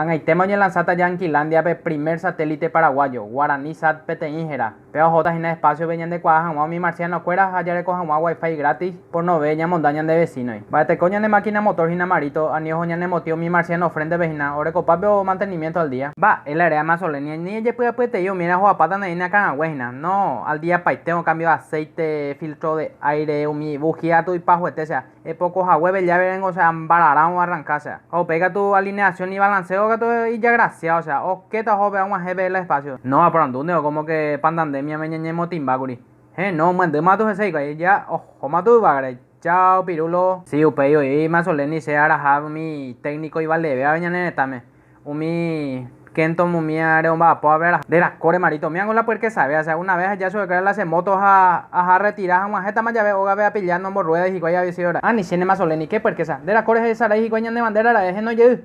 Ag̃aitéma oñelansáta Yanquilandia-pe primer satélite paraguayo, GuaraniSat peteĩ héra. Péva ohóta hína espacio-pe ñandekuaa hag̃ua umi marciano-kuéra ha jareko hag̃ua wifi gratis por nove ñamonda ñande vecino-i. Mba'eteko ñane máquina motor hína Marito, ani oho ñanemotĩ umi marciano frente-pe hína, orekopápe o mantenimiento al día. Mba'e la eréva Mazzoleni, ni ejepy'apyetei umíva ho'apáta ne'ĩna akãrague hína. No, al día paite ocambio aceite, filtro de aire, umi bujía tuipahuete sea. Epoko haguépe llave rengo, o sea, mbararã oarranca, o sea. Ha upéi katu alineación y balanceo katu ijagracia, o sea, okéta oho pe og̃uahẽ el espacio. No, aporandúnte como que pandemia-me ñañemotĩmbákuri. He, no, omyendýma tu hese hikuái, ja ohóma tu yvágare. Chao, pirulo. Sí, upéi oĩ Mazzoleni che araha umi técnico ivalevéva ñane retãme. Umi Kenton umíare omba'apóvape araha. Nde rakóre marito, umívango la puerquesave, o sea, una vez aja chupekuéra la che moto ha aha retira hag̃uahẽtama jave ógape apilla nomborrueda hikuái avisi hora. Ani chéne Mazzoleni, qué puerquesa. Nde rakóre hesarái hikuái ñane bandera ra'e henói jey.